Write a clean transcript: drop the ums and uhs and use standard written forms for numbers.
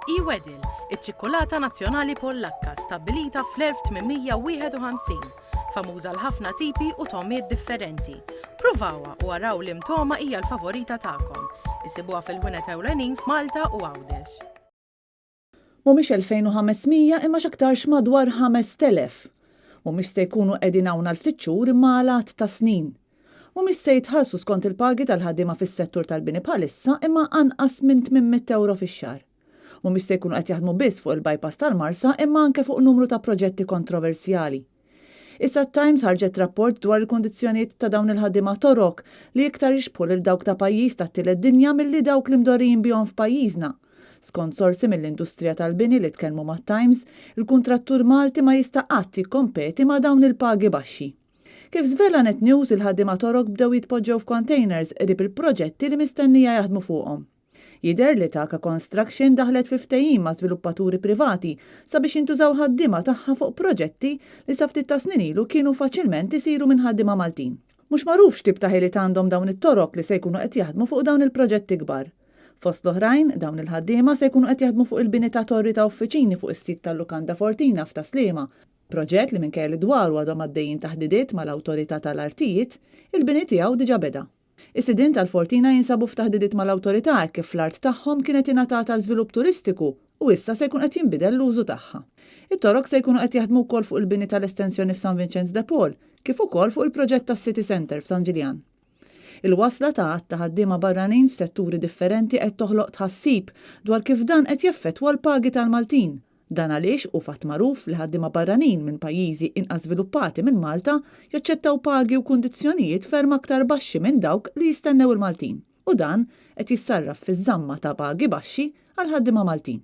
E-Wedel, iċ-ċikkulata nazzjonali Pollakka stabbilita fl-1851, famuża għal ħafna tipi u togħmiet differenti. Pruvawha u araw liem togħma hija l-favorita tagħkom. Issibuha fil-ħwienet ewlenin f'Malta u Għawdex. Mhumiex 2,500 imma x'aktarx madwar 5,000. Mhumiex se jkunu qegħdin hawn għal ftit xhur imma għal għadd ta' snin. Mhumiex se jitħallsu skont il-pagi tal-ħaddiema fis-settur tal-bini bħalissa imma anqas minn 800 ewro fix-xahar. Mhumiex se jkunu qed jaħdmu biss fuq il-bypass tal-Marsa imma anke fuq numru ta' proġetti kontroversjali. Issa t-Times ħarġet rapport dwar il-kundizzjonijiet ta' dawn il-ħaddiema Torok li iktar jixbħu lil dawk ta' pajjiż tat-tielet dinja milli dawk li mdorrijin bihom f'pajjiżna. Skont sorsi mill-industrija tal-bini li tkellmu mat-Times, il-kuntrattur Malti ma jista' qatt jikkompeti ma' dawn il-pagi baxxi. Kif żvela Net News, il-ħaddiema Torok bdew jitpoġġew f'containers qrib il-proġetti li mistennija jaħdmu fuqhom. Jidher li Taka Construction daħlet fi ftehim ma' żviluppaturi privati sabiex jintużaw ħaddiema tagħha fuq proġetti li sa ftit ta' snin ilu kienu faċilment isiru minn ħaddiema Maltin. Mhux magħruf x'tip ta' ħiliet għandhom dawn it-Torok li se jkunu qed jaħdmu fuq dawn il-proġetti kbar. Fost l-oħrajn, dawn il-ħaddiema se jkunu qed jaħdmu fuq il-bini ta' torri ta' uffiċini fuq is-sit tal-Lukanda Fortina f'Tas-Sliema, Proġett li minkejja li dwaru għadhom għaddejjin taħdidiet mal-Awtorità tal-Artijiet, il-bini tiegħu diġà beda. Is-sidien tal-Fortina jinsabu f'taħdidiet mal-Awtorità hekk kif l-art tagħhom kienet ingħatat għal żvilupp turistiku u issa se jkun qed jinbidel l-użu tagħha. It-Torok se jkunu qed jaħdmu wkoll fuq il-bini tal-estensjoni f'San Vinċenz de Paul kif ukoll fuq il-proġett tas-City Centre f'San Ġiljan. Il-wasla ta' għadd ta' ħaddiema barranin f'setturi differenti qed toħloq tħassib dwar kif dan qed jaffettwa l-pagi tal-Maltin. Dan għaliex hu fatt magħruf li ħaddiema barranin minn pajjiżi inqas żviluppati minn Malta jaċċettaw pagi u kundizzjonijiet ferm aktar baxxi minn dawk li jistennew il-Maltin u dan qed jissarraf fiż-żamma ta' pagi baxxi għall-ħaddiema Maltin.